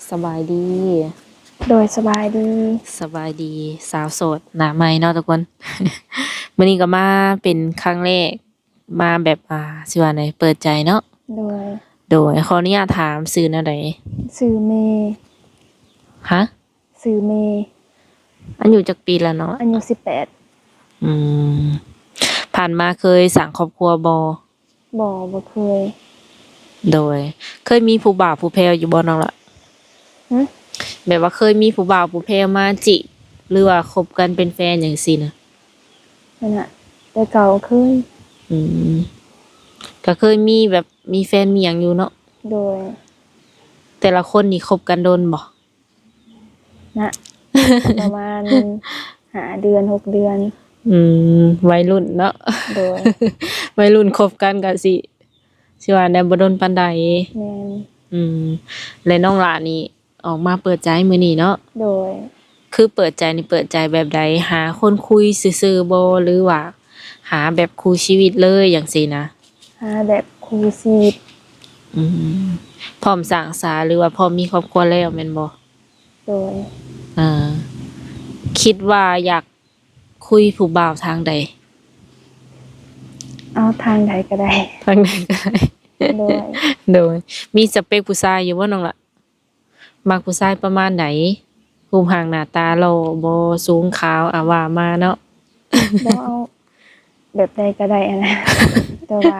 ສະບາຍດີ. ໂດຍ ສະບາຍດີ. ສະບາຍດີ ສາວໂສດໜ້າໃໝ່ເນາະທຸກຄົນ. ມື້ນີ້ກໍມາເປັນຄັ້ງແລກ ມາແບບ ອ່າ ຊິວ່າໃດ ເປີດໃຈເນາະ. ໂດຍ. ໂດຍ ຂໍອະນຸຍາດຖາມ ຊື່ແນວໃດ? ຊື່ເມ. ຮະ? ຊື່ເມ. ອາຍຸຈັກປີແລ້ວເນາະ? ອາຍຸສິບແປດ. ອືມ ຜ່ານມາເຄີຍສ້າງຄອບຄົວບໍ່? ບໍ່ ບໍ່ເຄີຍ. ໂດຍ ເຄີຍມີຜູ້ບ່າວຜູ້ແພ້ວຢູ່ບໍ່ນ້ອງລະ? ຫຶ? ແບບວ່າເຄີຍມີຜູ້ບ່າວຜູ້ແພ້ວມາຈີບ ຫຼືວ່າຄົບກັນເປັນແຟນຫຍັງຊີ້ນະ? ນັ້ນນະ ແຕ່ເກົ່າເຄີຍ. ອືມ ກໍເຄີຍມີແບບມີແຟນມີຫຍັງຢູ່ເນາະ? ໂດຍ. ແຕ່ລະຄົນນີ້ຄົບກັນດົນບໍ່? ນະ ປະມານຫ້າເດືອນ ຫົກເດືອນ. ອືມ ໄວລຸ້ນເນາະ. ໂດຍ. ໄວລຸ້ນຄົບກັນກະຊິ ຊິວ່າແນວບໍ່ດົນປານໃດ. ແມ່ນ. ອືມ ແລະ ນ້ອງຫຼ້ານີ້ອອກມາເປີດໃຈມື້ນີ້ເນາະ? ໂດຍ. ຄືເປີດໃຈນີ້ ເປີດໃຈແບບໃດ? ຫາຄົນຄຸຍຊື່ໆບໍ່ ຫຼືວ່າຫາແບບຄູ່ຊີວິດເລີຍຫຍັງຊີ້ນະ? ຫາແບບຄູ່ຊີວິດ. ອືມ ພ້ອມສ້າງສາ ຫຼືວ່າພ້ອມມີຄອບຄົວແລ້ວແມ່ນບໍ່? ໂດຍ. ເອີ ຄິດວ່າຢາກຄຸຍຜູ້ບ່າວທາງໃດ? ເອົາທາງໃດກໍໄດ້. ທາງໃດກໍໄດ້. ໂດຍ. ໂດຍ. ມີສະເປັກຜູ້ຊາຍຢູ່ບໍ່ນ້ອງລະ? ມັກຜູ້ຊາຍປະມານໃດ? ຮູບຮ່າງໜ້າຕາຫຼໍ່ບໍ່? ສູງຂາວ? ອາ ວ່າມາເນາະ. ບໍ່ ເອົາແບບໃດກໍໄດ້ຫັ້ນນະ ແຕ່ວ່າ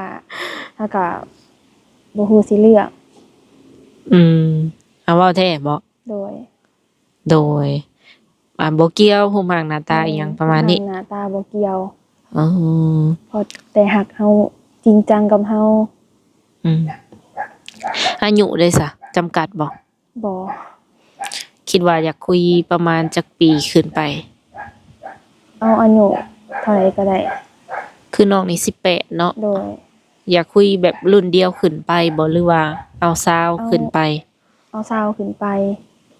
ເຮົາກໍບໍ່ຮູ້ຊິເລືອກ. ອືມ ເອົາ ເວົ້າແທ້ບໍ? ໂດຍ. ໂດຍ. ອ່າ ບໍ່ກ່ຽວຮູບຮ່າງໜ້າຕາອີ່ຫຍັງປະມານນີ້? ແມ່ນ. ຮູບຮ່າງໜ້າຕາບໍ່ກ່ຽວ. ອໍ ພໍແຕ່ຮັກເຮົາ ຈິງຈັງກັບເຮົາ. ອືມ ອາຍຸເດຊະ ຈຳກັດບໍ່? ບໍ່. ຄິດວ່າຢາກຄຸຍປະມານຈັກປີຂຶ້ນໄປ? ເອົາອາຍຸເທົ່າໃດກໍໄດ້. ຄືນ້ອງນີ້ສິບແປດເນາະ. ໂດຍ. ຢາກຄຸຍແບບລຸ້ນດຽວຂຶ້ນໄປບໍ່ ຫຼືວ່າເອົາຊາວຂຶ້ນໄປ? ເອົາຊາວຂຶ້ນໄປ.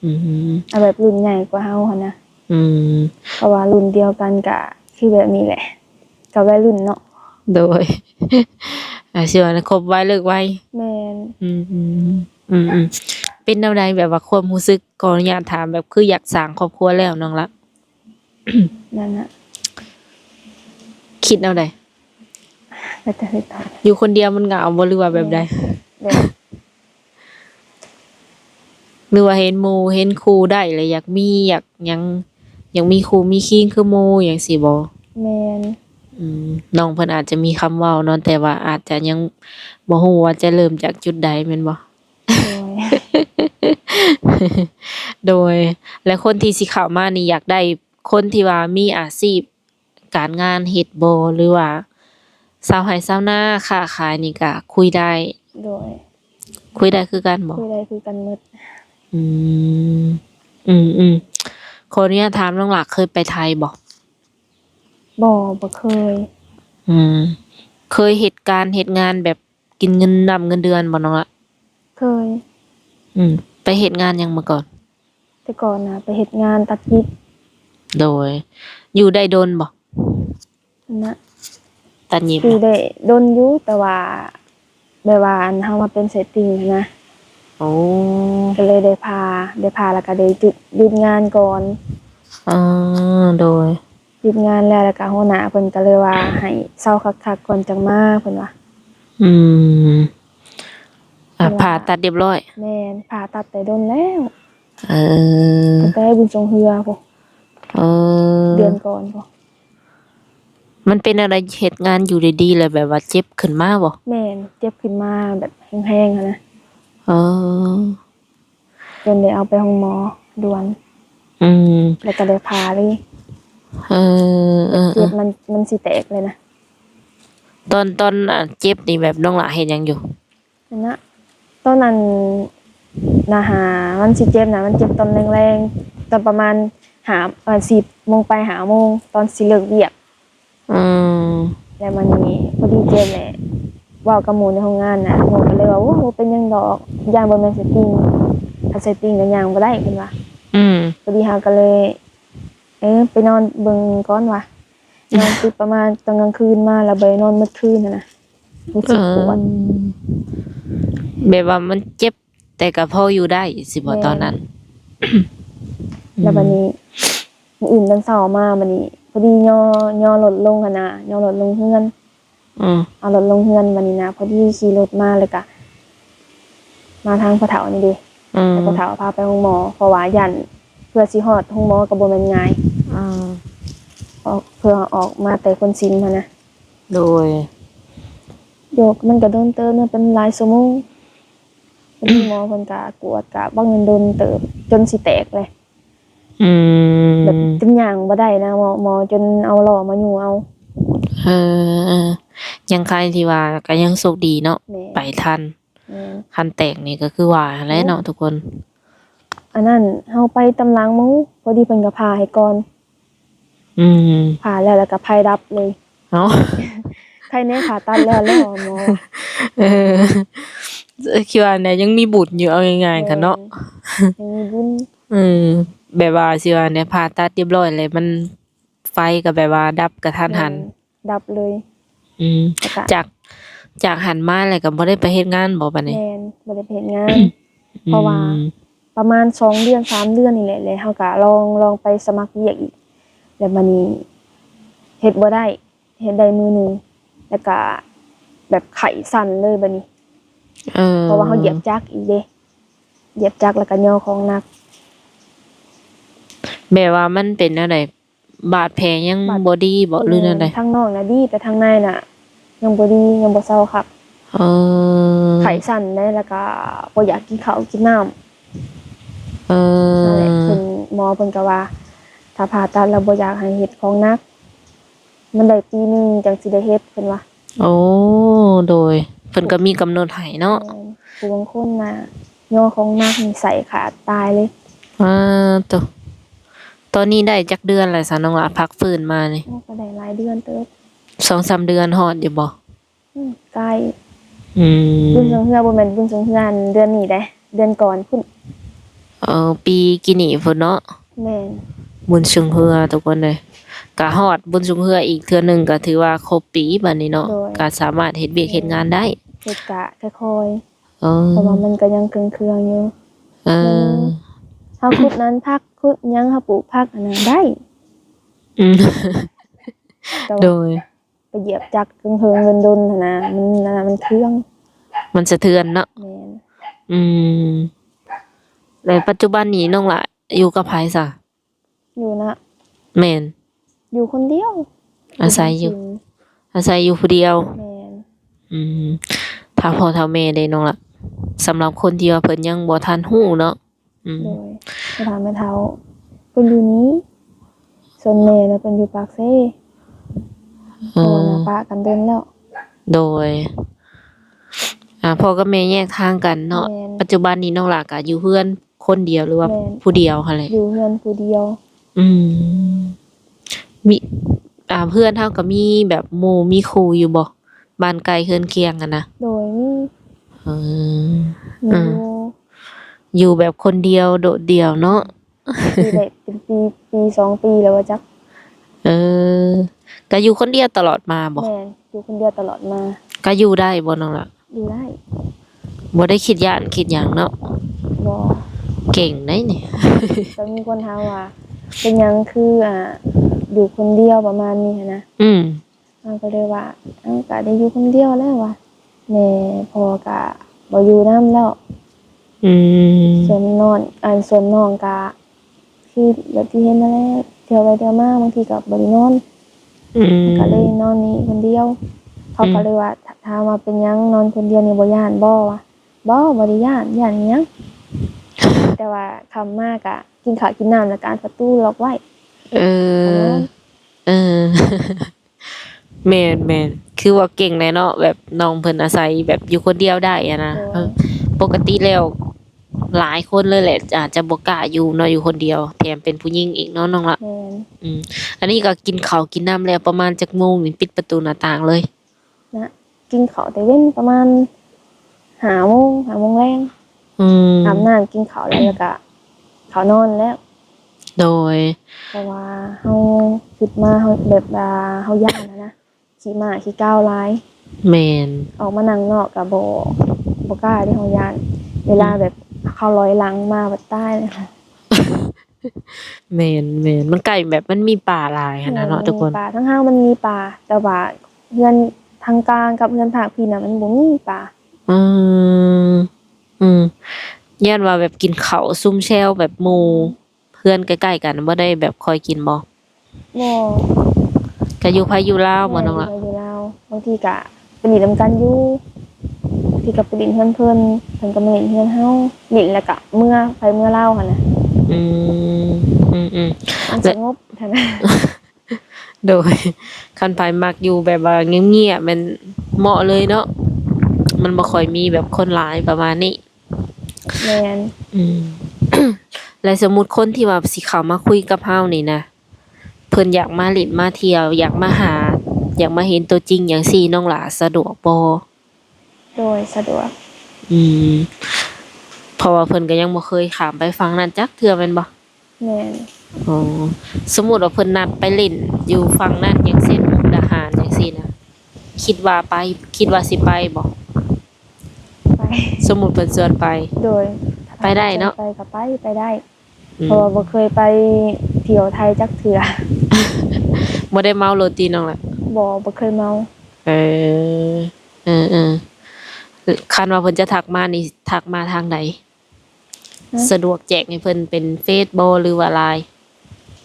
ອືມ ເອົາແບບລຸ້ນໃຫຍ່ກວ່າເຮົາຫັ້ນນະ. ອືມ ເພາະວ່າລຸ້ນດຽວກັນກະຄືແບບນີ້ແຫຼະ ກະໄວລຸ້ນເນາະ. ໂດຍ. ອາ ຊິວ່າຄົບໄວເລີກໄວ. ແມ່ນ. ອືມໆ ອືມໆ ເປັນແນວໃດ ແບບວ່າຄວາມຮູ້ສຶກ ຂໍອະນຸຍາດຖາມ ແບບຄືຢາກສ້າງຄອບຄົວແລ້ວນ້ອງລະ? ນັ້ນນະ ຄິດແນວໃດ? ແລ້ວແຕ່ເຮັດໄປ. ຢູ່ຄົນດຽວມັນເຫງົາບໍ່ ຫຼືວ່າແບບໃດ? ແມ່ນ ແບບ ຫຼືວ່າເຫັນໝູ່ເຫັນຄູ່ໄດ້ແລ້ວຢາກມີ ຢາກຫຍັງ ຢາກມີຄູ່ມີຄີງຄືໝູ່ຫຍັງຊີ້ບໍ່? ແມ່ນ. ອືມ ນ້ອງເພິ່ນອາດຈະມີຄຳເວົ້າເນາະ ແຕ່ວ່າອາດຈະຍັງບໍ່ຮູ້ວ່າຈະເລີ່ມຈາກຈຸດໃດແມ່ນບໍ່? ໂດຍ. ໂດຍ. ແລະ ຄົນທີ່ຊິເຂົ້າມານີ້ ຢາກໄດ້ຄົນທີ່ວ່າມີອາຊີບ ການງານເຮັດບໍ່ ຫຼືວ່າຊາວໄຮ່ຊາວນາຄ້າຂາຍນີ້ກະຄຸຍໄດ້? ໂດຍ. ຄຸຍໄດ້ຄືກັນບໍ່? ຄຸຍໄດ້ຄືກັນໝົດ. ອືມ ອືມໆ ຂໍອະນຸຍາດຖາມ ນ້ອງຫຼ້າເຄີຍໄປໄທບໍ່? ບໍ່ ບໍ່ເຄີຍ. ອືມ ເຄີຍເຮັດການເຮັດງານແບບກິນເງິນນຳເງິນເດືອນບໍ່ນ້ອງລະ? ເຄີຍ. ອືມ ໄປເຮັດງານຫຍັງມາກ່ອນ? ແຕ່ກ່ອນນະໄປເຮັດງານຕັດຫຍິບ. ໂດຍ. ຢູ່ໄດ້ດົນບໍ່? ຫັ້ນນະ ຕັດຫຍິບ ຢູ່ໄດ້ດົນຢູ່ ແຕ່ວ່າແບບວ່າ ອັນ ເຮົາມາເປັນເສດຕີຫັ້ນນະ. ໂອ້ ກໍເລີຍໄດ້ພາ ໄດ້ພາແລ້ວກໍໄດ້ຢຸດ ຢຸດງານກ່ອນ. ອໍ ໂດຍ. ຢຸດງານແລ້ວ ແລ້ວກໍຫົວໜ້າເພິ່ນກໍເລີຍວ່າໃຫ້ເຊົາຄັກໆກ່ອນຈັ່ງມາ ເພິ່ນວ່າ. ອືມ ອ່າ ເພິ່ນວ່າ ຜ່າຕັດຮຽບຮ້ອຍ? ແມ່ນ ຜ່າຕັດແຕ່ດົນແລ້ວ. ເອີ ຕັ້ງແຕ່ບຸນຊ່ວງເຮືອພຸ້ນ. ເອີ ເດືອນກ່ອນພຸ້ນ. ມັນເປັນແນວໃດ ເຮັດງານຢູ່ດີໆ ແລ້ວແບບວ່າເຈັບຂຶ້ນມາບໍ່? ແມ່ນ ເຈັບຂຶ້ນມາແບບແຮງໆ ຫັ້ນນະ. ເອີ ຈົນໄດ້ເອົາໄປໂຮງໝໍດ່ວນ. ອືມ ແລ້ວກໍໄດ້ຜ່າເລີຍ. ເອີ ເອີ ເຈັບ ເອີ ມັນ ມັນຊິແຕກເລີຍນະ. ຕອນ ຕອນ ອ່າ ເຈັບນີ້ແບບນ້ອງຫຼ້າເຮັດຫຍັງຢູ່? ຫັ້ນນະ ຕອນນັ້ນນະຫາ ມັນຊິເຈັບນະ ມັນເຈັບຕອນແລງໆ ຕອນປະມານຫ້າ ເອີ ສີ່ໂມງໄປຫ້າໂມງ ຕອນຊິເລີກວຽກ. ອືມ ແລ້ວບາດນີ້ພໍດີເຈັບແຫຼະ ເວົ້າກັບໝູ່ໃນໂຮງງານນະ ໝູ່ກໍເລີຍວ່າ ໂອ້ ບໍ່ເປັນຫຍັງດອກ ຢ້ານບໍ່ແມ່ນໄຊຕິ່ງ ຄັນໄຊຕິ່ງກໍຍ່າງບໍ່ໄດ້ ເພິ່ນວ່າ. ອືມ ພໍດີເຮົາກໍເລີຍ ເອີ ໄປນອນເບິ່ງກ່ອນວ່າ ນອນຕິດປະມານຕອນກາງຄືນມາ ແລ້ວບໍ່ໄດ້ນອນໝົດຄືນຫັ້ນນະ ຮູ້ສຶກປວດ. ເອີ ແບບວ່າມັນເຈັບ ແຕ່ກໍພໍຢູ່ໄດ້ຊິບໍ່ ແມ່ນ ຕອນນັ້ນ? ແລ້ວບັດນີ້ ອືມ ມື້ອື່ນຕອນເຊົ້າມາ ບັດນີ້ພໍດີຍໍ ຍໍລົດລົງຫັ້ນນະ ຍໍລົດລົງເຮືອນ ອືມ ເອົາລົດລົງເຮືອນ ບັດນີ້ນະ ພໍດີຂີ່ລົດມາ ແລ້ວກະມາທາງພໍ່ເຖົ້ານີ້ເດ້ ອືມ ແລ້ວພໍ່ເຖົ້າພາໄປໂຮງໝໍ ເພາະວ່າຢ້ານເພື່ອຊິຮອດໂຮງໝໍກໍບໍ່ແມ່ນງ່າຍ ອືມ ອອກ ເພື່ອອອກມາແຕ່ຄົນຊິມຫັ້ນນະ ໂດຍ ໂຍກ ມັນກໍດົນເຕີບນະ ເປັນຫຼາຍຊົ່ວໂມງ ກໍມີໝໍເພິ່ນກະກວດ ກະບາງແມ່ນດົນເຕີບ ຈົນຊິແຕກເລີຍ ອືມ ແບບຈົນຍ່າງບໍ່ໄດ້ນະ ໝໍ ໝໍຈົນເອົາລໍ້ມາຍູ້ເອົາ ເອີ ຍັງໄຄທີ່ວ່າກໍຍັງໂຊກດີເນາະ ແມ່ນ ໄປທັນ ແມ່ນ ຄັນແຕກນີ້ກໍຄືວ່າຫັ້ນແຫຼະເນາະ ໂອ້ ທຸກຄົນ ອັນນັ້ນເຮົາໄປຕາມຫຼັງໝູ່ ພໍດີເພິ່ນກໍຜ່າໃຫ້ກ່ອນ ອືມ ຜ່າແລ້ວ ແລ້ວກໍໄຟດັບເລີຍ ເອົ້າ ໄຄແນ່ຜ່າຕັດແລ້ວ ແລ້ວໝໍ ເອີ ຄິດວ່າແນວ ຍັງມີບຸນຢູ່ ເອົາງ່າຍໆ ແມ່ນ ກັນເນາະ ຍັງມີບຸນ ເອີ ແບບວ່າຊິວ່າແນວ ຜ່າຕັດຮຽບຮ້ອຍແລ້ວ ມັນ ໄຟກໍແບບວ່າດັບກະທັນຫັນ ແມ່ນ ດັບເລີຍ ອືມ ແລ້ວກະ ຈາກ ຈາກຫັ້ນມາແລ້ວກໍບໍ່ໄດ້ໄປເຮັດງານບໍ່ບັດນີ້? ແມ່ນ ບໍ່ໄດ້ໄປເຮັດງານ ອືມ ເພາະວ່າປະມານສອງເດືອນ ສາມເດືອນນີ້ແຫຼະ ແລ້ວເຮົາກໍລອງ ລອງໄປສະໝັກວຽກອີກ ແລ້ວບັດນີ້ເຮັດບໍ່ໄດ້ ເຮັດໄດ້ມື້ໜຶ່ງ ແລ້ວກະແບບໄຂ້ສັ່ນເລີຍບັດນີ້ ເອີ ເພາະວ່າເຮົາຢຽບຈັກອີກເດ້ ຢຽບຈັກແລ້ວກະຍໍຂອງໜັກ ແບບວ່າມັນເປັນແນວໃດ? ບາດແຜຍັງ ບາດ ບໍ່ດີບໍ່ ຫຼືແນວໃດ? ທາງນອກນະດີ ແຕ່ທາງໃນນະຍັງບໍ່ດີ ຍັງບໍ່ເຊົາຄັກ ເອີ ໄຂ້ສັ່ນເດ້ ແລ້ວກະບໍ່ຢາກກິນເຂົ້າກິນນ້ຳ ເອີ ນັ້ນແຫຼະ ເພິ່ນ ໝໍເພິ່ນກໍວ່າ ຖ້າຜ່າຕັດແລ້ວບໍ່ຢາກໃຫ້ເຮັດຂອງໜັກ ມັນໄດ້ປີໜຶ່ງຈັ່ງຊິໄດ້ເຮັດ ເພິ່ນວ່າ ໂອ້ ໂດຍ ເພິ່ນກໍມີກຳນົດໃຫ້ເນາະ ແມ່ນ ຜູ້ບາງຄົນນະ ຍໍຂອງໜັກນີ້ໄສ້ຂາດຕາຍເລີຍ ອ້າ ໂຕ ຕອນນີ້ໄດ້ຈັກເດືອນແລ້ວຊະນ້ອງຫຼ້າ ພັກຟື້ນມານີ້? ໂອ້ ກໍໄດ້ຫຼາຍເດືອນເຕີບ ສອງສາມເດືອນຮອດຢູ່ບໍ່? ອືມ ໃກ້ ອືມ ບຸນຊ່ວງເຮືອ ບໍ່ແມ່ນບຸນຊ່ວງເຮືອອັນເດືອນນີ້ເດ້ ເດືອນກ່ອນພຸ້ນ ເອີ ປີກີ້ນີ້ພຸ້ນເນາະ ແມ່ນ ບຸນຊ່ວງເຮືອທຸກຄົນເອີຍ ກະຮອດບຸນຊ່ວງເຮືອອີກເທື່ອໜຶ່ງ ກະຖືວ່າຄົບປີບັດນີ້ເນາະ ໂດຍ ກະສາມາດເຮັດວຽກເຮັດງານໄດ້ ເຮັດກະຄ່ອຍໆ ເອີ ເພາະວ່າມັນກໍຍັງເຄື່ອງໆຢູ່ ເອີ ເຮົາຂຸດນັ້ນຜັກ ຂຸດຫຍັງ ເຮົາປູກຜັກຫັ້ນນະໄດ້ ອືມ ແຕ່ວ່າ ໂດຍ ໄປຢຽບຈັກເຖິງໆ ດົນໆ ຫັ້ນນະ ມັນ ອັນນັ້ນມັນເຄືອງ ມັນສະເທືອນເນາະ ແມ່ນ ອືມ ແລ້ວປັດຈຸບັນນີ້ນ້ອງຫຼ້າຢູ່ກັບໃຜຊະ? ຢູ່ນະ ແມ່ນ ຢູ່ຄົນດຽວ ອາໄສຢູ່ ຢູ່ເຮືອນ ອາໄສຢູ່ຜູ້ດຽວ ແມ່ນ ອືມ ຖ້າພໍ່ຖ້າແມ່ເດ້ນ້ອງຫຼ້າ ສຳລັບຄົນທີ່ວ່າເພິ່ນຍັງບໍ່ທັນຮູ້ເນາະ ອືມ ໂດຍ ພໍ່ເຖົ້າແມ່ເຖົ້າເພິ່ນຢູ່ນີ້ ສ່ວນແມ່ນະເພິ່ນຢູ່ປາກເຊ ເອີ ເພາະວ່ານະປະກັນດົນແລ້ວ ໂດຍ ອ່າ ພໍ່ກັບແມ່ແຍກທາງກັນເນາະ ແມ່ນ ປັດຈຸບັນນີ້ນ້ອງຫຼ້າກໍຢູ່ເຮືອນຄົນດຽວ ຫຼືວ່າ ແມ່ນ ຜູ້ດຽວຫັ້ນແຫຼະ? ຢູ່ເຮືອນຜູ້ດຽວ ອືມ ມີ ອ່າ ເຮືອນເຮົາກໍມີແບບໝູ່ມີຄູ່ຢູ່ບໍ່? ບ້ານໃກ້ເຮືອນຄຽງຫັ້ນນະ? ໂດຍ ມີ ເອີ ມີ ອ່າ ຢູ່ ຢູ່ແບບຄົນດຽວໂດດດ່ຽວເນາະ ຢູ່ໄດ້ເປັນປີ ປີສອງປີແລ້ວວ່າຈັກ ເອີ ກະຢູ່ຄົນດຽວຕະຫຼອດມາບໍ່? ແມ່ນ ຢູ່ຄົນດຽວຕະຫຼອດມາ ກະຢູ່ໄດ້ບໍ່ນ້ອງລະ? ຢູ່ໄດ້ ບໍ່ໄດ້ຄິດຢ້ານຄິດຫຍັງເນາະ? ບໍ່ ເກັ່ງໄດ໋ນີ້ ກໍມີຄົນຖາມວ່າ ເປັນຫຍັງຄື ອ່າ ຢູ່ຄົນດຽວປະມານນີ້ຫັ້ນນະ ອືມ ເຮົາກໍເລີຍວ່າ ເອົ້າ ກໍໄດ້ຢູ່ຄົນດຽວແລ້ວວ່າ ແມ່ພໍ່ກໍບໍ່ຢູ່ນຳແລ້ວ ອືມ ສ່ວນນ້ອງ ອັນ ສ່ວນນ້ອງກໍຄືແບບທີ່ເຫັນນັ້ນແຫຼະ ທ່ຽວໄປທ່ຽວມາ ບາງທີກໍບໍ່ໄດ້ນອນ ອືມ ກໍເລີຍນອນນີ້ຄົນດຽວ ເຂົາກໍເລີຍວ່າ ອືມ ຖາມວ່າເປັນຫຍັງນອນຄົນດຽວນີ້ບໍ່ຢ້ານບໍ່ ວ່າ ບໍ່ ບໍ່ໄດ້ຢ້ານ ຢ້ານອີ່ຫຍັງ ແຕ່ວ່າຄ່ຳມາກໍກິນເຂົ້າກິນນ້ຳ ແລ້ວກໍອັດປະຕູລັອກໄວ້ ເອີ ເອີ ແມ່ນໆ ຄືວ່າເກັ່ງແຫຼະເນາະ ແບບນ້ອງເພິ່ນອາໄສແບບຢູ່ຄົນດຽວໄດ້ຫັ້ນນະ ໂດຍ ເອີ ປົກກະຕິແລ້ວຫຼາຍຄົນເລີຍແຫຼະ ອາດຈະບໍ່ກ້າຢູ່ເນາະ ຢູ່ຄົນດຽວ ແຖມເປັນຜູ້ຍິງອີກເນາະນ້ອງລະ ແມ່ນ ອືມ ອັນນີ້ກໍກິນເຂົ້າກິນນ້ຳແລ້ວ ປະມານຈັກໂມງນີ້ ປິດປະຕູໜ້າຕ່າງເລີຍ? ນະ ກິນເຂົ້າແຕ່ເວັນປະມານຫ້າໂມງ ຫ້າໂມງແລງ ອືມ ອາບນ້ຳກິນເຂົ້າແລ້ວ ແລ້ວກະເຂົ້ານອນແລ້ວ ໂດຍ ເພາະວ່າເຮົາຄິດມາ ເຮົາແບບວ່າເຮົາຢ້ານຫັ້ນນະ ຂີ້ໝ້າຂີ້ກາວຫຼາຍ ແມ່ນ ອອກມານັ່ງນອກກະບໍ່ ບໍ່ກ້າເດ້ ເຮົາຢ້ານ ເວລາ ອືມ ແບບ ເຂົາລອຍຫຼັງມາບັດຕາຍເລີຍ. ແມ່ນໆ ມັນໃກ້ແບບມັນມີປ່າຫຼາຍຫັ້ນນະເນາະ ແມ່ນ ທຸກຄົນ ມີປ່າ ທາງເຮົາມັນມີປ່າ ແຕ່ວ່າເຮືອນທາງກາງກັບເຮືອນພາກພີ້ນະ ມັນບໍ່ມີປ່າ. ອືມ ອືມ ຢ້ານວ່າແບບກິນເຂົ້າຊຸມແຊວແບບໝູ່ ເຮືອນໃກ້ໆກັນ ບໍ່ໄດ້ແບບຄ່ອຍກິນບໍ່? ບໍ່ ກະຢູ່ໃຜຢູ່ລາວບໍ່ນ້ອງລະ? ແມ່ນ ຢູ່ໃຜຢູ່ລາວ ບາງທີກະໄປຫຼິ້ນນຳກັນຢູ່ ບາງທີກະໄປຫຼິ້ນເຮືອນເພິ່ນ ເພິ່ນກະມາຫຼິ້ນເຮືອນເຮົາ ຫຼິ້ນແລ້ວກະເມືອ ໃຜເມືອລາວຫັ້ນນະ. ອືມ ອືມໆ ມັນສະຫງົບຫັ້ນນະ. ໂດຍ ຄັນໃຜມັກຢູ່ແບບວ່າງຽບໆ ແມ່ນເໝາະເລີຍເນາະ ມັນບໍ່ຄ່ອຍມີແບບຄົນຫຼາຍປະມານນີ້. ແມ່ນ ອືມ ແລະ ສົມມຸດຄົນທີ່ວ່າຊິເຂົ້າມາຄຸຍກັບເຮົານີ້ນະ ເພິ່ນຢາກມາຫຼິ້ນມາທ່ຽວ ຢາກມາຫາ ຢາກມາເຫັນຕົວຈິງຫຍັງຊີ້ ນ້ອງຫຼ້າສະດວກບໍ່? ໂດຍ ສະດວກ. ອືມ ເພາະວ່າເພິ່ນກະຍັງບໍ່ເຄີຍຂ້າມໄປຝັ່ງນັ້ນຈັກເທື່ອແມ່ນບໍ່? ແມ່ນ. ອໍ ສົມມຸດວ່າເພິ່ນນັດໄປຫຼິ້ນຢູ່ຝັ່ງນັ້ນ ຢ່າງເຊັ່ນ ມຸກດາຫານ ຈັ່ງຊີ້ນະ ຄິດວ່າໄປ ຄິດວ່າຊິໄປບໍ່? ໄປ. ສົມມຸດເພິ່ນຊວນໄປ? ໂດຍ. ໄປໄດ້ເນາະ? ໄປກະໄປ ໄປໄດ້. ອືມ ເພາະວ່າບໍ່ເຄີຍໄປທ່ຽວໄທຈັກເທື່ອ. ບໍ່ໄດ້ເມົາລົດຕິນ້ອງລະ? ບໍ່ ບໍ່ເຄີຍເມົາ. ເອີ ເອີໆ ຄັນວ່າເພິ່ນຈະທັກມານີ້ ທັກມາທາງໃດ? ຮະ? ສະດວກແຈ້ງໃຫ້ເພິ່ນເປັນເຟສບໍ່ ຫຼືວ່າລາຍ?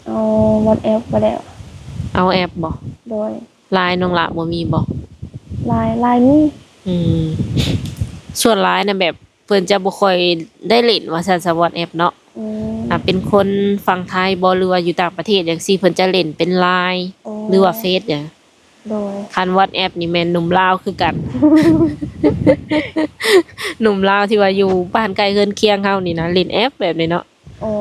ເອົາວັອດແອັບກໍໄດ້. ເອົາແອັບບໍ່? ໂດຍ. ລາຍນ້ອງຫຼ້າບໍ່ມີບໍ່? ລາຍ ລາຍມີ. ອືມ ສ່ວນຫຼາຍນະ ແບບເພິ່ນຈະບໍ່ຄ່ອຍໄດ້ຫຼິ້ນວ່າຊັ້ນຊະ ວັອດແອັບເນາະ. ອືມ ອ່າ ເປັນຄົນຝັ່ງໄທບໍ່ ຫຼືວ່າຢູ່ຕ່າງປະເທດຈັ່ງຊີ້ ເພິ່ນຈະຫຼິ້ນເປັນລາຍ ໂອ້ ຫຼືວ່າເຟສຫຍັງ? ໂດຍ. ຄັນວັອດແອັບນີ້ແມ່ນໜຸ່ມລາວຄືກັນ ໜຸ່ມລາວທີ່ວ່າຢູ່ບ້ານໃກ້ເຮືອນຄຽງເຮົານີ້ນະ ຫຼິ້ນແອັບແບບນີ້ເນາະ. ອໍ ອື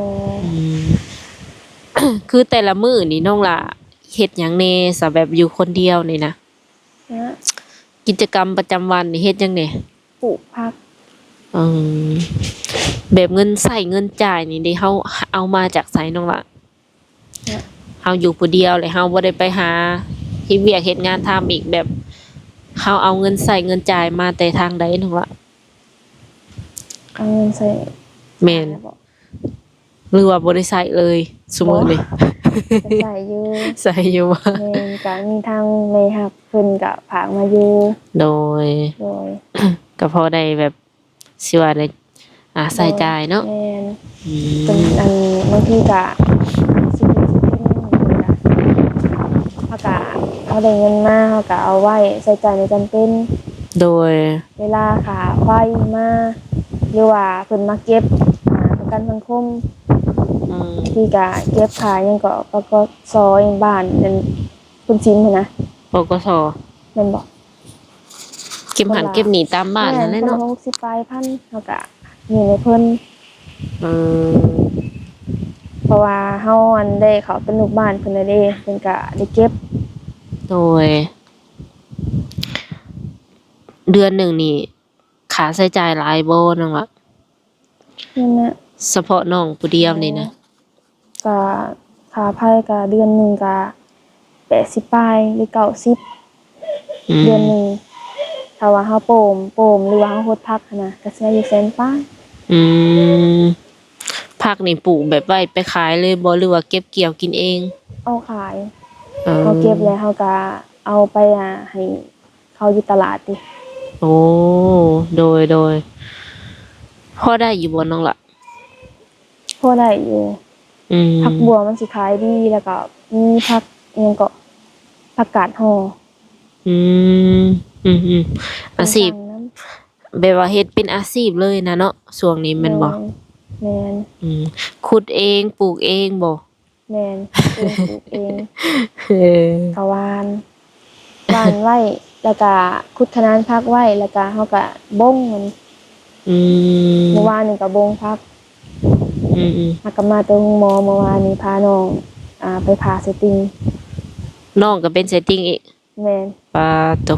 ມ ຄືແຕ່ລະມື້ນີ້ນ້ອງຫຼ້າເຮັດຫຍັງແດ່ຊະ ແບບຢູ່ຄົນດຽວນີ້ນະ? ນະ ກິດຈະກຳປະຈຳວັນນີ້ເຮັດຫຍັງແດ່? ປູກຜັກ. ອືມ ແບບເງິນໃຊ້ເງິນຈ່າຍນີ້ເດ ເຮົາເອົາມາຈາກໃສນ້ອງຫຼ້າ? ນະ ເຮົາຢູ່ຜູ້ດຽວ ແລະເຮົາບໍ່ໄດ້ໄປຫາເຮັດວຽກເຮັດງານທຳອີກ ແບບເຮົາເອົາເງິນໃຊ້ເງິນຈ່າຍມາແຕ່ທາງໃດນ້ອງຫຼ້າ? ເອົາເງິນໃຊ້ ແມ່ນ ຈ່າຍບໍ? ຫຼືວ່າບໍ່ໄດ້ໃຊ້ເລີຍຊຸມື້ນີ້? ບໍ່ ກະໃຊ້ຢູ່. ໃຊ້ຢູ່. ແມ່ນ ກະມີທາງແມ່ຮັກເພິ່ນກະຝາກມາຢູ່. ໂດຍ ໂດຍ. ກະພໍໄດ້ແບບ ຊິວ່າໄດ້ ອ່າ ໃຊ້ຈ່າຍເນາະ. ແມ່ນ. ອືມ ເປັນອັນ ບາງທີກະຊື້ກິນຊື້ກິນ ເຮົາກະ ເຮົາໄດ້ເງິນມາ ເຮົາກະເອົາໄວ້ໃຊ້ຈ່າຍໃນຈຳເປັນ. ໂດຍ. ເວລາຄ່າໄຟມາ ຫຼືວ່າເພິ່ນມາເກັບ ອ່າ ປະກັນສັງຄົມ. ອືມ ບາງທີກະເກັບຄ່າຫຍັງເກາະ ປກສ ຫຍັງບ້ານ ເປັນ ຄຸນຊິນຫັ້ນນະ ປກສ ແມ່ນບໍ່? ເກັບຫັ້ນເກັບນີ້ຕາມບ້ານຫັ້ນແຫຼະເນາະ. ແມ່ນ ຄົນລະຫົກສິບປາຍພັນ ເຮົາກະຍື່ນໃຫ້ເພິ່ນ. ເອີ ເພາະວ່າເຮົາ ອັນ ໄດ້ເຂົ້າເປັນລູກບ້ານເພິ່ນແລ້ວເດ້ ເພິ່ນກະໄດ້ເກັບ. ໂດຍ. ເດືອນໜຶ່ງນີ້ ຄ່າໃຊ້ຈ່າຍຫຼາຍບໍ່ນ້ອງລະ? ນັ້ນນະ ສະເພາະນ້ອງຜູ້ດຽວນີ້ນະ. ກະຄ່າໄຟກະເດືອນໜຶ່ງກະແປດສິບປາຍ ຫຼື ເກົ້າສິບ ອືມ ເດືອນໜຶ່ງ. ຖ້າວ່າເຮົາໂປ້ມ ໂປ້ມ ຫຼືວ່າເຮົາຫົດຜັກຫັ້ນນະ ກະເສຍຢູ່ແສນປາຍ. ອືມ ຜັກນີ້ປູກແບບໄວ້ໄປຂາຍເລີຍບໍ່ ຫຼືວ່າເກັບກ່ຽວກິນເອງ? ເອົາຂາຍ. ເອີ ເຮົາເກັບແລ້ວເຮົາກະເອົາໄປ ອ່າ ໃຫ້ ເຂົາຢູ່ຕະຫຼາດຕິ. ໂອ້ ໂດຍ ໂດຍ. ພໍໄດ້ຢູ່ບໍ່ນ້ອງລະ? ພໍໄດ້ຢູ່. ອືມ ຜັກບົ່ວມັນຊິຂາຍດີ ແລ້ວກໍມີຜັກອີ່ຫຍັງເກາະ ຜັກກາດຫໍ່. ອືມ ອືມໆ ອາຊີບ ແບບວ່າເຮັດເປັນອາຊີບເລີຍນະເນາະ ຊ່ວງນີ້ແມ່ນບໍ່? ແມ່ນ ແມ່ນ. ອືມ ຂຸດເອງ ປູກເອງບໍ່? ແມ່ນ ເປັນປູກເອງ. ເອີ ກະຫວ່ານ ຫວ່ານໄວ້ ແລ້ວກະຂຸດຂະໜານຜັກໄວ້ ແລ້ວກະເຮົາກະບົງມັນ. ອືມ ມື້ວານນີ້ກະບົງຜັກ. ອືມໆ ຫາກະມາແຕ່ໂຮງໝໍ ມື້ວານນີ້ພານ້ອງ ອ່າ ໄປຜ່າໄສ້ຕິ່ງ. ນ້ອງກະເປັນໄສ້ຕິ່ງອີກ? ແມ່ນ. ປາໂຕ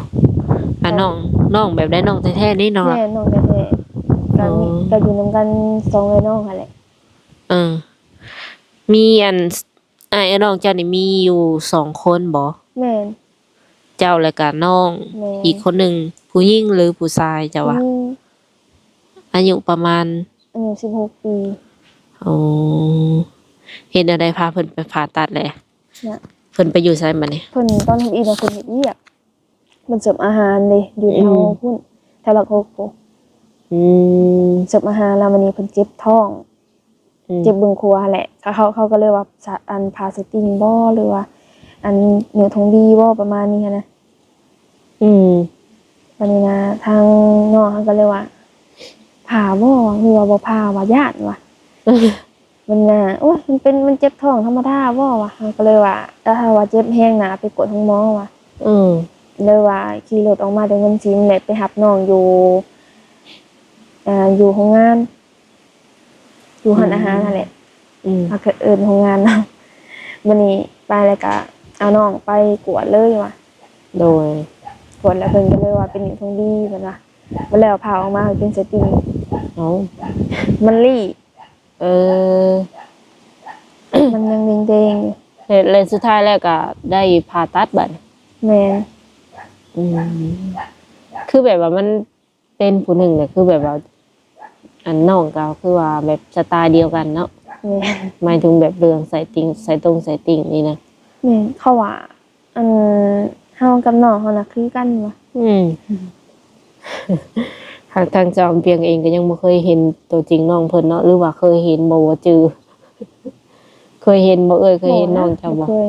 ອາ ນ້ອງ ນ້ອງແບບໃດ? ນ້ອງແທ້ໆນີ້ນ້ອງ? ແມ່ນ ນ້ອງແທ້ໆ. ກະມີ ອໍ ກະຢູ່ນຳກັນສອງເອື້ອຍນ້ອງຫັ້ນແຫຼະ. ເອີ ມີອັນ ອ້າຍເອື້ອຍນ້ອງເຈົ້ານີ້ມີຢູ່ສອງຄົນບໍ່? ແມ່ນ. ເຈົ້າ ແລ້ວກະນ້ອງ ແມ່ນ ອີກຄົນໜຶ່ງ ຜູ້ຍິງ ຫຼື ຜູ້ຊາຍເຈົ້າວ່າ? ຜູ້ຍິງ. ອາຍຸປະມານ? ອາຍຸສິບຫົກປີ. ອໍ ເຮັດແນວໃດພາເພິ່ນໄປຜ່າຕັດແຫຼະ? ນະ ເພິ່ນໄປຢູ່ໃສບັດນີ້? ເພິ່ນ ຕອນທຳອິດນະ ເພິ່ນເຮັດວຽກ ເພິ່ນເສີບອາຫານເດ້ ຢູ່ແຖວ ອືມ ພຸ້ນ ແຖວຫຼັກຫົກພຸ້ນ. ອືມ ເສີບອາຫານແລ້ວ ບັດນີ້ເພິ່ນເຈັບທ້ອງ ອືມ ເຈັບເບື້ອງຂວາຫັ້ນແຫຼະ ເຂົາ ເຂົາ ເຂົາກໍເລີຍວ່າ ສະ ອັນ ຜ່າໄຊຕິ່ງບໍ່ ຫຼືວ່າ ອັນ ນິ້ວໂທງດີບໍ່ ປະມານນີ້ຫັ້ນນະ. ອືມ ບັດນີ້ນະ ທາງນ້ອງເຮົາກໍເລີຍວ່າ ຜ່າບໍ່ ຫຼືວ່າບໍ່ຜ່າ ວ່າຢ້ານວ່າ ມັນນະ ໂອ້ຍ ມັນເປັນ ມັນເຈັບທ້ອງທຳມະດາບໍ່ວ່າ. ເຮົາກໍເລີຍວ່າ ຖ້າວ່າເຈັບແຮງນະ ໄປກວດໂຮງໝໍວ່າ. ອືມ ເລີຍວ່າຂີ່ລົດອອກມາແຕ່ຫົວຫີນ ແລ້ວໄປຮັບນ້ອງຢູ່ ອ່າ ຢູ່ໂຮງງານ ຢູ່ຮ້ານອາຫານຫັ້ນແຫຼະ. ອືມ ເຮົາກໍເອີ້ນໂຮງງານເນາະ. ບັດນີ້ໄປແລ້ວກໍເອົານ້ອງໄປກວດເລີຍວ່າ. ໂດຍ ກວດແລ້ວເພິ່ນກໍເລີຍວ່າເປັນນິ້ວໂທງດີເພິ່ນວ່າ. ບັດແລ້ວຜ່າອອກມາເປັນໄຊຕິ່ງ. ເອົ້າ ມັນລີ້. ເອີ ມັນຍັງແດງໆຢູ່. ແລ້ວ ແລ້ວສຸດທ້າຍແລ້ວກໍໄດ້ຜ່າຕັດບັດ? ແມ່ນ. ອືມ ຄືແບບວ່າມັນ ເປັນຜູ້ໜຶ່ງນະ ຄືແບບວ່າ ອັນ ນ້ອງກໍຄືວ່າແບບສະໄຕດຽວກັນເນາະ. ແມ່ນ. ໝາຍເຖິງແບບເລື່ອງໄຊຕິ່ງ ໄຊຕົງໄຊຕິ່ງນີ້ນະ. ແມ່ນ ເຂົາວ່າ ອັນ ເຮົາກັບນ້ອງເຮົານະຄືກັນວ່າ. ອືມ ທາງ ທາງສາວອຳພຽງເອງກໍຍັງບໍ່ເຄີຍເຫັນຕົວຈິງນ້ອງເພິ່ນເນາະ ຫຼືວ່າເຄີຍເຫັນບໍ່ ບໍ່ຈື່? ເຄີຍເຫັນບໍ່ເອື້ອຍ? ເຄີຍເຫັນນ້ອງເຈົ້າບໍ່? ບໍ່ນະ ບໍ່ເຄີຍ.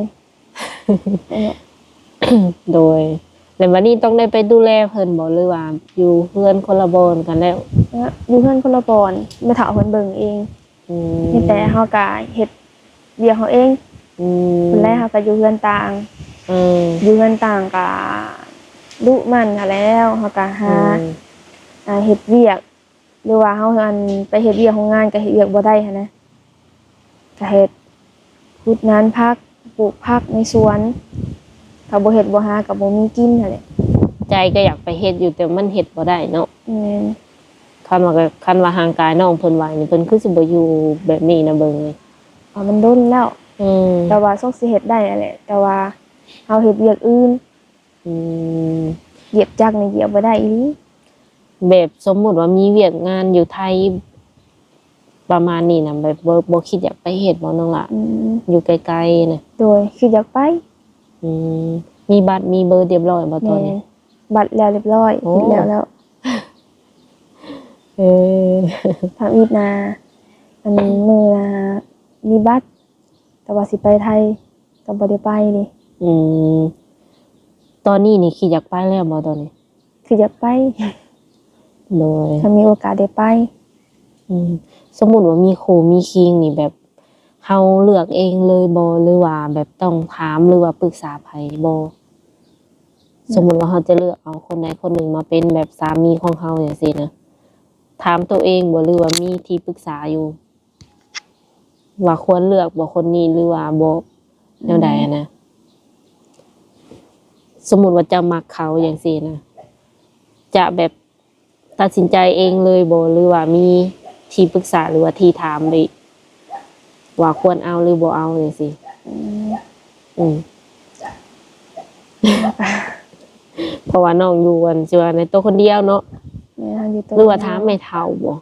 ໂດຍ ແລ້ວບັດນີ້ຕ້ອງໄດ້ໄປດູແລເພິ່ນບໍ່ ຫຼືວ່າຢູ່ເຮືອນຄົນລະບ່ອນກັນແລ້ວ? ເອີ ຢູ່ເຮືອນຄົນລະບ່ອນ ແມ່ເຖົ້າເພິ່ນເບິ່ງເອງ. ອືມ ມີແຕ່ເຮົາກະເຮັດວຽກເຮົາເອງ. ອືມ ເພິ່ນແລະເຮົາກະຢູ່ເຮືອນຕ່າງ. ເອີ ຢູ່ເຮືອນຕ່າງກະດຸໝັ່ນຫັ້ນແລ້ວ ເຮົາກະຫາ ອືມ ອ່າ ເຮັດວຽກ ຫຼືວ່າເຮົາ ອັນ ໄປເຮັດວຽກໂຮງງານກໍເຮັດວຽກບໍ່ໄດ້ຫັ້ນນະ ກໍເຮັດ ຂຸດນານຜັກ ປູກຜັກໃນສວນ ຖ້າບໍ່ເຮັດບໍ່ຫາກໍບໍ່ມີກິນຫັ້ນແຫຼະ. ໃຈກໍຢາກໄປເຮັດຢູ່ ແຕ່ມັນເຮັດບໍ່ໄດ້ເນາະ. ແມ່ນ. ຄັນວ່າ ຄັນວ່າຮ່າງກາຍນ້ອງເພິ່ນໄຫວນີ້ ເພິ່ນຄືຊິບໍ່ຢູ່ແບບນີ້ນະ ເບິ່ງນີ້. ເອີ ມັນດົນແລ້ວ. ອືມ ແຕ່ວ່າສົກຊິເຮັດໄດ້ຫັ້ນແຫຼະ ແຕ່ວ່າເຮົາເຮັດວຽກອື່ນ. ອືມ ຢຽບຈັກນີ້ຢຽບບໍ່ໄດ້ອີ່ຫຼີ. ແບບສົມມຸດວ່າມີວຽກງານຢູ່ໄທປະມານນີ້ນະ ແບບບໍ່ ບໍ່ຄິດຢາກໄປເຮັດບໍ່ນ້ອງຫຼ້າ? ອືມ ຢູ່ໄກໆນະ. ໂດຍ ຄິດຢາກໄປ. ອືມ ມີບັດມີເບີຮຽບຮ້ອຍບໍ່ຕອນນີ້? ແມ່ນ ບັດແລ້ວຮຽບຮ້ອຍ. ໂອ້ ເຮັດແລ້ວແລ້ວ. ເອີ ທຳອິດນະ ອັນ ມື້ນະມີບັດ ແຕ່ວ່າຊິໄປໄທກໍບໍ່ໄດ້ໄປເດ້. ອືມ ຕອນນີ້ນີ້ຄິດຢາກໄປແລ້ວບໍ່ຕອນນີ້? ຄືຢາກໄປ. ໂດຍ ຖ້າມີໂອກາດໄດ້ໄປ. ອືມ ສົມມຸດວ່າມີຄູ່ມີຄີງນີ້ ແບບເຮົາເລືອກເອງເລີຍບໍ່ ຫຼືວ່າແບບຕ້ອງຖາມ ຫຼືວ່າປຶກສາໃຜບໍ່? ອືມ ສົມມຸດວ່າເຮົາຈະເລືອກເອົາຄົນໃດຄົນໜຶ່ງມາເປັນແບບສາມີຂອງເຮົາຈັ່ງຊີ້ນະ ຖາມໂຕເອງບໍ່ ຫຼືວ່າມີທີ່ປຶກສາຢູ່? ວ່າຄວນເລືອກບໍ່ຄົນນີ້ ຫຼືວ່າບໍ່ ອືມ ແນວໃດຫັ້ນນະ? ສົມມຸດວ່າເຈົ້າມັກເຂົາຈັ່ງຊີ້ນະ ຈະແບບຕັດສິນໃຈເອງເລີຍບໍ່ ຫຼືວ່າມີທີ່ປຶກສາ ຫຼືວ່າທີ່ຖາມໄປ ວ່າຄວນເອົາ ຫຼືບໍ່ເອົາຈັ່ງຊີ້? ອືມ ອືມ ເພາະວ່ານ້ອງຢູ່ ອັນ ຊິວ່າໃນໂຕຄົນດຽວເນາະ. ແມ່ນ ເຮົາຢູ່ໂຕ ຫຼືວ່າຖາມແມ່ເຖົ້າບໍ່?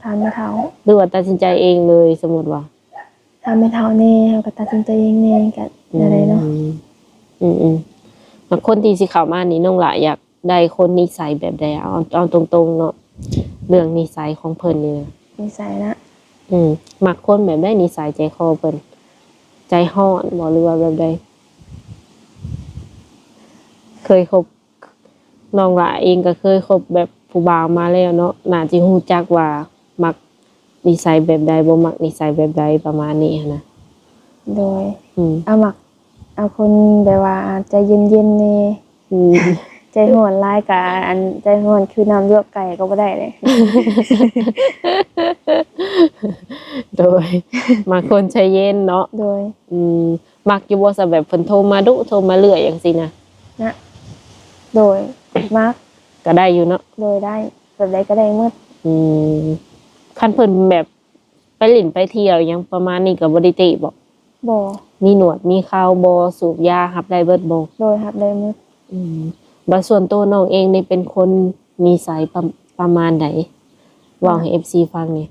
ຖາມແມ່ເຖົ້າ. ຫຼືວ່າຕັດສິນໃຈເອງເລີຍ ສົມມຸດວ່າ? ຖາມແມ່ເຖົ້າແດ່ ເຮົາກໍຕັດສິນໃຈເອງແດ່ ກໍ ອືມ ແນວໃດເນາະ. ອືມໆ ແລ້ວຄົນທີ່ຊິເຂົ້າມານີ້ ນ້ອງຫຼ້າຢາກໄດ້ຄົນນິໄສແບບໃດ? ເອົາ ເອົາຕົງໆເນາະ ເລື່ອງນິໄສຂອງເພິ່ນນີ້ນະ. ນິໄສນະ? ອືມ ມັກຄົນແບບໃດ? ນິໄສໃຈຄໍເພິ່ນ ໃຈຮ້ອນບໍ່ ຫຼືວ່າແບບໃດ? ເຄີຍຄົບ ນ້ອງຫຼ້າເອງກໍເຄີຍຄົບແບບຜູ້ບ່າວມາແລ້ວເນາະ ໜ້າຈະຮູ້ຈັກວ່າມັກນິໄສແບບໃດ ບໍ່ມັກນິໄສແບບໃດ ປະມານນີ້ຫັ້ນນະ. ໂດຍ ອືມ ເອົາ ມັກເອົາຄົນແບບວ່າໃຈເຢັນໆແດ່. ອືມ ໃຈຮ້ອນຫຼາຍກະ ອັນ ໃຈຮ້ອນຄືນ້ຳລວກໄກ່ກໍບໍ່ໄດ້ເດ້. ໂດຍ ມັກຄົນໃຈເຢັນເນາະ. ໂດຍ ອືມ ມັກຢູ່ບໍ່ຊະ ແບບເພິ່ນໂທມາດຸ ໂທມາເລື້ອຍຈັ່ງຊີ້ນະ? ນະ ໂດຍ ມັກ ກໍໄດ້ຢູ່ເນາະ. ໂດຍ ໄດ້ ແບບໃດກໍໄດ້ໝົດ. ອືມ ຄັນເພິ່ນແບບໄປຫຼິ້ນໄປທ່ຽວຫຍັງປະມານນີ້ກໍບໍ່ໄດ້ຕິບໍ? ບໍ່. ມີໜວດມີເຂົາບໍ່? ສູບຢາ ຮັບໄດ້ເບິດບໍ່? ໂດຍ ຮັບໄດ້ໝົດ. ອືມ ບາດສ່ວນໂຕນ້ອງເອງນີ້ເປັນຄົນນິໄສປະ ປະມານໃດ? ເວົ້າໃຫ້ ອືມ ເອັຟຊີຟັງແດ່.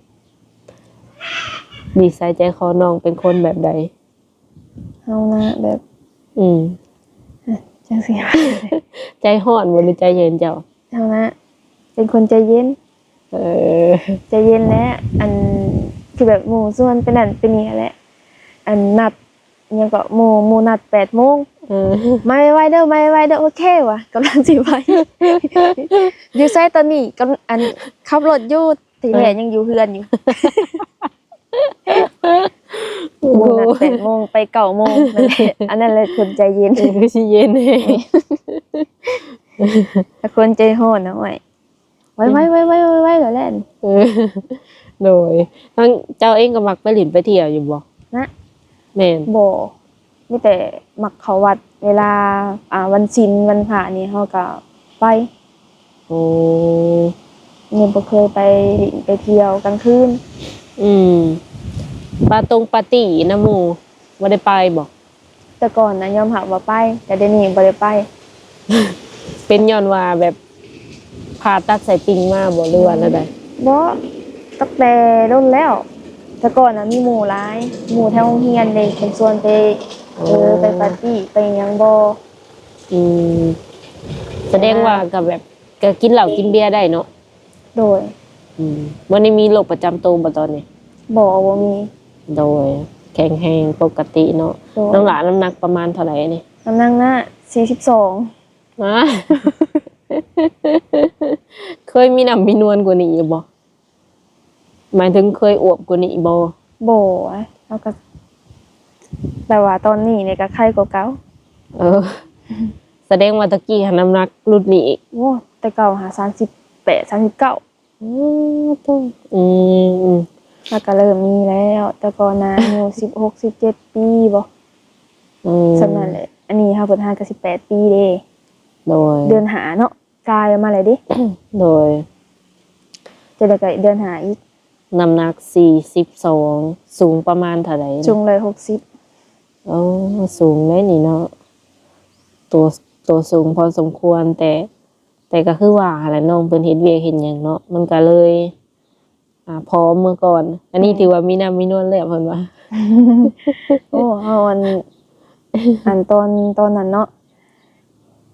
ນິໄສໃຈຄໍນ້ອງເປັນຄົນແບບໃດ? ເຮົານະແບບ ອືມ ຈັ່ງຊີ້ ໃຈຮ້ອນບໍ່ ຫຼືໃຈເຢັນເຈົ້າ? ເຮົານະເປັນຄົນໃຈເຢັນ. ເອີ ໃຈເຢັນແຫຼະ ອັນ ຄືແບບໝູ່ຊວນໄປນັ້ນໄປນີ້ແຫຼະ ອັນ ນັດ ຫຍັງເກາະ ໝູ່ ໝູ່ນັດແປດໂມງ ເອີ ມາໄວໆເດີ ມາໄວໆເດີ ໂອເຄວ່າ ກຳລັງຊິໄປ ຢູ່ໃສຕອນນີ້? ກຳ ອັນ ຂັບລົດຢູ່ ທີ່ແທ້ ເອີ ຍັງຢູ່ເຮືອນຢູ່ ໂອ້ ໝູ່ນັດແປດໂມງ ໄປເກົ້າໂມງ ນັ້ນແຫຼະ ອັນນັ້ນແຫຼະຄົນໃຈເຢັນ ເອີ ຄືຊິເຢັນແຮງ ແຕ່ຄົນໃຈຮ້ອນນະ ໂອ້ຍ ໄວໆ ໄວໆ ໄວໆ ແລ້ວແຫຼະ ເອີ ໂດຍ ທາງເຈົ້າເອງກໍມັກໄປຫຼິ້ນໄປທ່ຽວຢູ່ບໍ່? ນະ ແມ່ນ ບໍ່ ມີແຕ່ມັກເຂົ້າວັດ ເວລາ ອ່າ ວັນສິນ ວັນພະນີ້ ເຮົາກໍໄປ. ໂອ້ ຍັງບໍ່ເຄີຍໄປຫຼິ້ນໄປທ່ຽວກາງຄືນ. ອືມ ປາຕົງປາຕີ້ນຳໝູ່ ບໍ່ໄດ້ໄປບໍ່? ແຕ່ກ່ອນນະຍອມຮັບວ່າໄປ ແຕ່ດຽວນີ້ບໍ່ໄດ້ໄປ. ເປັນຍ້ອນວ່າແບບຜ່າຕັດໄສ້ຕິ່ງມາບໍ່ ຫຼືວ່າແນວໃດ? ບໍ່ ຕັ້ງແຕ່ດົນແລ້ວ. ແຕ່ກ່ອນນະມີໝູ່ຫຼາຍ ໝູ່ແຖວໂຮງຮຽນເດ້ ເພິ່ນຊວນໄປ ເອີ ໄປປາຕີ້ໄປຫຍັງບໍ່? ອືມ ສະແດງວ່າກໍແບບ ກໍກິນເຫຼົ້າກິນເບຍໄດ້ເນາະ? ໂດຍ. ອືມ ບໍ່ໄດ້ມີໂລກປະຈຳໂຕບໍ່ຕອນນີ້? ບໍ່ ບໍ່ມີ. ໂດຍ ແຂງແຮງປົກກະຕິເນາະ. ໂດຍ. ນ້ອງຫຼ້ານ້ຳໜັກປະມານເທົ່າໃດນີ້? ນ້ຳໜັກນະ ສີ່ສິບສອງ. ເຄີຍມີນ້ຳມີນວນກວ່ານີ້ຢູ່ບໍ່? ໝາຍເຖິງເຄີຍອວບກວ່ານີ້ບໍ່? ບໍ່ ເຮົາກໍ ແຕ່ວ່າຕອນນີ້ນີ້ກໍໄຄກວ່າເກົ່າ. ເອີ ສະແດງວ່າຕະກີ້ຫັ້ນນ້ຳໜັກຫຼຸດນີ້ອີກ. ໂອ້ ແຕ່ເກົ່າຫາສາມສິບແປດ ສາມສິບເກົ້າ. ໂອ້ ໂຕ ອືມໆ ແລ້ວກໍເລີ່ມມີແລ້ວ ແຕ່ກ່ອນນະ ອາຍຸສິບຫົກ ສິບເຈັດປີບໍ? ອືມ ສ່ຳນັ້ນແຫຼະ. ອັນນີ້ເຮົາເພິ່ນຫາກໍສິບແປດປີເດ້. ໂດຍ. ເດືອນຫ້າເນາະ ກາຍອອກມາແລ້ວເດ້. ໂດຍ. ຈະໄດ້ກະເດືອນຫ້າອີກ. ນ້ຳໜັກສີ່ສິບສອງ ສູງປະມານເທົ່າໃດ? ສູງຮ້ອຍຫົກສິບ. ໂອ້ ສູງເດ້ນີ້ເນາະ ໂຕ ໂຕສູງພໍສົມຄວນ ແຕ່ ແຕ່ກໍຄືວ່າຫັ້ນແຫຼະ ນ້ອງເພິ່ນເຮັດວຽກເຮັດຫຍັງເນາະ ມັນກໍເລີຍ ອາ ຜອມເມື່ອກ່ອນ. ອັນນີ້ ແມ່ນ ຖືວ່າມີນ້ຳມີນວນແລ້ວເພິ່ນວ່າ. ໂອ້ ເຮົາ ອັນ ອັນຕອນ ຕອນນັ້ນເນາະ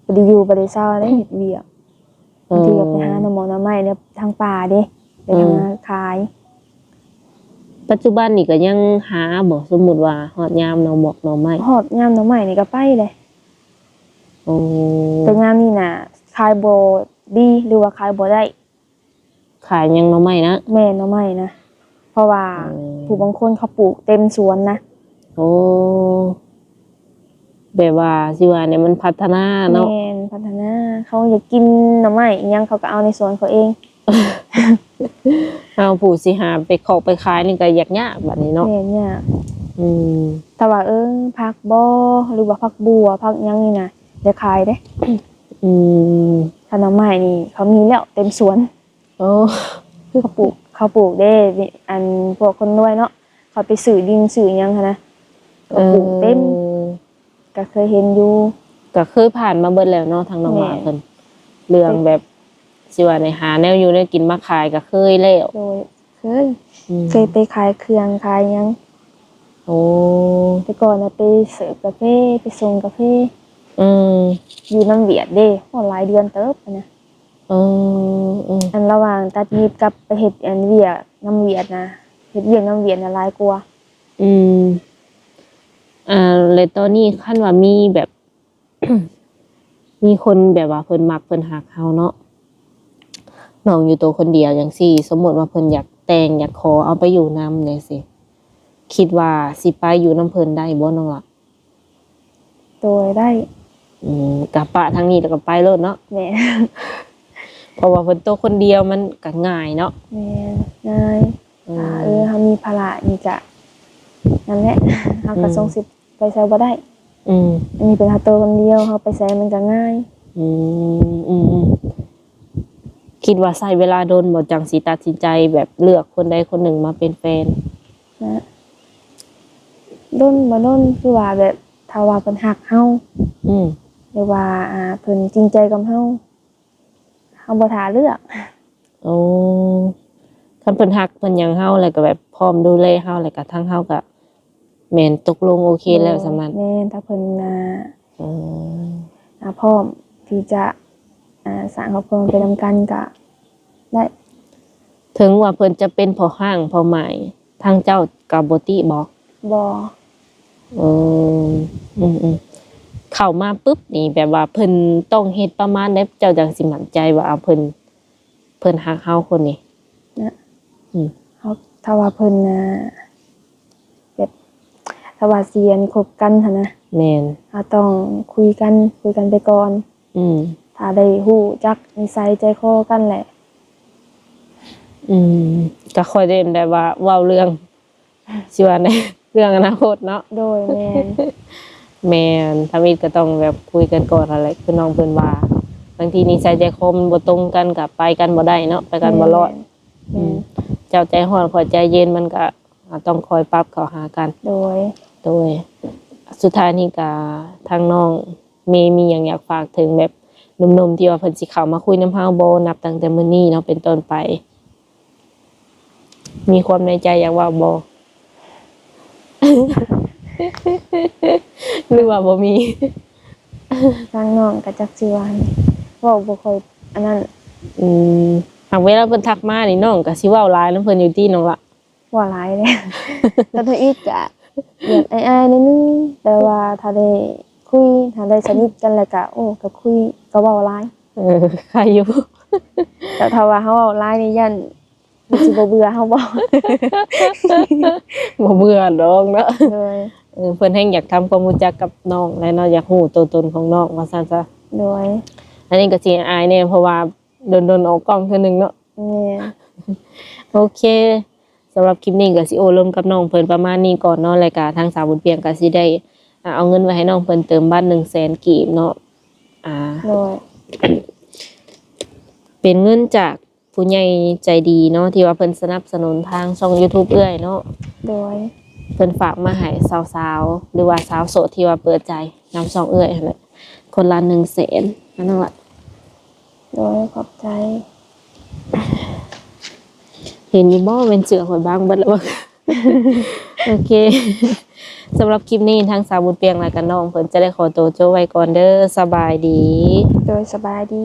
ບໍ່ໄດ້ຢູ່ບໍ່ໄດ້ເຊົາເດ້ ເຮັດວຽກ. ເອີ ບາງທີກໍໄປຫາໜໍ່ໝໍ່ໜໍ່ໄມ້ແນວທາງປ່າເດ້ ໄປຫາ ເອີ ຂາຍ. ປັດຈຸບັນນີ້ກໍຍັງຫາບໍ່? ສົມມຸດວ່າຮອດຍາມໜໍ່ໝໍ່ໜໍ່ໄມ້. ຮອດຍາມໜໍ່ໄມ້ນີ້ກໍໄປເດ້. ໂອ້ ແຕ່ຍາມນີ້ນະ ຂາຍບໍ່ດີ ຫຼືວ່າຂາຍບໍ່ໄດ້? ຂາຍຫຍັງ ໜໍ່ໄມ້ນະ? ແມ່ນ ໜໍ່ໄມ້ນະ ເພາະວ່າ ເອີ ຜູ້ບາງຄົນເຂົາປູກເຕັມສວນນະ. ໂອ້ ແບບວ່າຊິວ່າແນວ ມັນພັດທະນາເນາະ. ແມ່ນ ພັດທະນາ ເຂົາຢາກກິນໜໍ່ໄມ້ອີ່ຫຍັງ ເຂົາກໍເອົາໃນສວນເຂົາເອງ. ເອົາ ຜູ້ຊິຫາໄປເຄາະໄປຂາຍນີ້ກໍຍາກຍາກບັດນີ້ເນາະ. ແມ່ນ ຍາກ. ອືມ ຖ້າວ່າ ເອີ ຜັກບໍ ຫຼືວ່າຜັກບົ່ວ ຜັກຫຍັງນີ້ນະ ໄດ້ຂາຍເດ້. ອືມ ຖ້າໜໍ່ໄມ້ນີ້ ເຂົາມີແລ້ວເຕັມສວນ. ໂອ້ ເຂົາປູກ ເຂົາປູກເດ້ ອັນ ພວກຄົນລວຍເນາະ ເຂົາໄປຊື້ດິນຊື້ຫຍັງຫັ້ນນະ ເຂົາປູກເຕັມ. ເອີ ກໍເຄີຍເຫັນຢູ່ ກໍເຄີຍຜ່ານມາເບິດແລ້ວເນາະ ທາງນ້ອງຫຼ້າເພິ່ນ. ແມ່ນ ເລື່ອງແບບ ຊິວ່າໄດ້ຫາແນວຢູ່ແນວກິນມາຂາຍກໍເຄີຍແລ້ວ. ໂດຍ ເຄີຍ. ອືມ ເຄີຍໄປຂາຍເຄື່ອງຂາຍຫຍັງ. ໂອ້ ແຕ່ກ່ອນນະໄປເສີບກາເຟ ໄປສົ່ງກາເຟ. ອືມ ຢູ່ນຳຫວຽດເດ້ ໂອ້ ຫຼາຍເດືອນເຕີບຫັ້ນນະ. ເອີ ເອີ ອັນລະຫວ່າງຕັດຫຍິບກັບໄປເຮັດອັນວຽກນຳຫວຽດນະ ເຮັດວຽກນຳຫວຽດນະຫຼາຍກວ່າ. ອືມ ອ່າ ແລະຕອນນີ້ຄັນວ່າມີແບບ ມີຄົນແບບວ່າເພິ່ນມັກເພິ່ນຮັກເຮົາເນາະ ນ້ອງຢູ່ໂຕຄົນດຽວຈັ່ງຊີ້ ສົມມຸດວ່າເພິ່ນຢາກແຕ່ງ ຢາກຂໍເອົາໄປຢູ່ນຳຈັ່ງຊີ້ ຄິດວ່າຊິໄປຢູ່ນຳເພິ່ນໄດ້ບໍ່ ນ້ອງຫຼ້າ? ໂດຍ ໄດ້. ອືມ ກະປະທາງນີ້ແລ້ວກໍໄປໂລດເນາະ. ແມ່ນ ເພາະວ່າເພິ່ນໂຕຄົນດຽວມັນກໍງ່າຍເນາະ. ແມ່ນ ງ່າຍ. ອືມ ຖ້າ ເອີ ເຮົາມີພາລະນີ້ກະ ນັ້ນແຫຼະ ເຮົາກໍ ອືມ ສົ່ງສິໄປໃສບໍ່ໄດ້. ອືມ ອັນນີ້ເປັນເຮົາໂຕຄົນດຽວ ເຮົາໄປໃສມັນກໍງ່າຍ. ອືມ ອືມ ອືມ ຄິດວ່າໃຊ້ເວລາດົນບໍ່ ຈັ່ງຊິຕັດສິນໃຈແບບເລືອກຄົນໃດຄົນໜຶ່ງມາເປັນແຟນ? ນະ ດົນບໍ່ດົນ ຄືວ່າແບບ ຖ້າວ່າເພິ່ນຮັກເຮົາ ອືມ ຫຼືວ່າ ອ່າ ເພິ່ນຈິງໃຈກັບເຮົາ ເຮົາບໍ່ຖ້າເລືອກ. ໂອ້ ກ ຄັນເພິ່ນຮັກເພິ່ນຫຍັງເຮົາ ແລ້ວກໍແບບພ້ອມດູແລເຮົາ ແລ້ວກໍທາງເຮົາກໍແມ່ນຕົກລົງໂອເຄແລ້ວສ່ຳນັ້ນ. ແມ່ນ ຖ້າເພິ່ນ ອ່າ ອືມ ອ່າ ພ້ອມທີ່ຈະ ອ່າ ສ້າງຄອບຄົວໄປນຳກັນກໍໄດ້. ເຖິງວ່າເພິ່ນຈະເປັນພໍ່ຮ້າງພໍ່ໝ້າຍ ທາງເຈົ້າກໍບໍ່ຕິບໍ? ບໍ່. ເອີ ອືມໆ ເຂົ້າມາປຶບນີ້ ແບບວ່າເພິ່ນຕ້ອງເຮັດປະມານໃດ ເຈົ້າຈັ່ງຊິໝັ້ນໃຈວ່າ ເອົາ ເພິ່ນ ເພິ່ນຮັກເຮົາຄົນນີ້ນະ? ອືມ ເຮົາ ຖ້າວ່າເພິ່ນ ອ່າ ແບບ ຖ້າວ່າຊິອັນຄົບກັນຫັ້ນນະ. ແມ່ນ ເຮົາຕ້ອງຄຸຍກັນ ຄຸຍກັນໄປກ່ອນ. ອືມ ຖ້າໄດ້ຮູ້ຈັກນິໄສໃຈຄໍກັນແຫຼະ. ອືມ ກໍຄ່ອຍໄດ້ແບບວ່າເວົ້າເລື່ອງ ຊິວ່າໃນເລື່ອງອະນາຄົດເນາະ. ໂດຍ ແມ່ນ ແມ່ນ ທຳອິດກໍຕ້ອງແບບຄຸຍກັນກ່ອນຫັ້ນແຫຼະ ຄືນ້ອງເພິ່ນວ່າ ບາງທີນິໄສໃຈຄໍມັນບໍ່ຕົງກັນ ກໍໄປກັນບໍ່ໄດ້ເນາະ ໄປກັນບໍ່ລອດ. ແມ່ນ ອືມ ເຈົ້າໃຈຮ້ອນ ຂ້ອຍໃຈເຢັນ ມັນກໍ ອ່າ ຕ້ອງຄອຍປັບເຂົ້າຫາກັນ. ໂດຍ ໂດຍ ສຸດທ້າຍນີ້ກໍ ທາງນ້ອງເມມີຫຍັງຢາກຝາກເຖິງແບບໜຸ່ມໆ ທີ່ວ່າເພິ່ນຊິເຂົ້າມາຄຸຍນຳເຮົາບໍ່ ນັບຕັ້ງແຕ່ມື້ນີ້ເນາະ ເປັນຕົ້ນໄປ? ມີຄວາມໃນໃຈຢາກເວົ້າບໍ່ ຫຼືວ່າບໍ່ມີ? ທາງນ້ອງກໍຈັກຊິວ່າ ເວົ້າບໍ່ຄ່ອຍອັນນັ້ນ. ອືມ ຫາກເວລາເພິ່ນທັກມານີ້ ນ້ອງກໍຊິເວົ້າຫຼາຍນຳເພິ່ນຢູ່ຕິນ້ອງລະ? ເວົ້າຫຼາຍເດ້ ກໍທຳອິດກະແບບອາຍໆ ໜ້ອຍໜຶ່ງ ແຕ່ວ່າຖ້າໄດ້ຄຸຍ ຖ້າໄດ້ສະໜິດກັນແລ້ວກະ ໂອ້ ກໍຄຸຍ ກໍເວົ້າຫຼາຍ. ເອີ ໄຄຢູ່ ແຕ່ຖ້າວ່າເຮົາເວົ້າຫຼາຍນີ້ ຢ້ານເພິ່ນຊິບໍ່ເບື່ອເຮົາບໍ? ບໍ່ເບື່ອດອກເນາະ. ໂດຍ ເອີ ເພິ່ນແຮ່ງຢາກທຳຄວາມຮູ້ຈັກກັບນ້ອງແຫຼະເນາະ ຢາກຮູ້ຕົວຕົນຂອງນ້ອງວ່າຊັ້ນຊະ. ໂດຍ ອັນນີ້ກໍຊິອາຍແດ່ ເພາະວ່າດົນໆ ອອກກ້ອງເທື່ອໜຶ່ງເນາະ. ແມ່ນ ໂອເຄ ສຳລັບຄລິບນີ້ກໍຊິໂອ້ລົມກັບນ້ອງເພິ່ນປະມານນີ້ກ່ອນເນາະ ແລ້ວກະທາງສາວບຸນປຽງກໍຊິໄດ້ ອ່າ ເອົາເງິນໄວ້ໃຫ້ນ້ອງເພິ່ນເຕີມບັດໜຶ່ງແສນກີບເນາະ. ອ່າ ໂດຍ ເປັນເງິນຈາກຜູ້ໃຫຍ່ໃຈດີເນາະ ທີ່ວ່າເພິ່ນສະໜັບສະໜູນທາງຊ່ອງຢູທູບເອື້ອຍເນາະ. ໂດຍ ເພິ່ນຝາກມາໃຫ້ສາວໆ ຫຼືວ່າສາວໂສດທີ່ວ່າເປີດໃຈນຳຊ່ອງເອື້ອຍຫັ້ນແຫຼະ ຄົນລະໜຶ່ງແສນ ນັ້ນລະ. ໂດຍ ຂອບໃຈ. ເຫັນຢູ່ບໍ່ ແມ່ນເສື້ອຂ້ອຍບາງເບິດແລ້ວບໍ່? ໂອເຄ ສຳລັບຄລິບນີ້ ທາງສາວບຸນປຽງ ແລະກະນ້ອງເພິ່ນຈະໄດ້ຂໍໂຕຈົບໄວ້ກ່ອນເດີ. ສະບາຍດີ. ໂດຍ ສະບາຍດີ.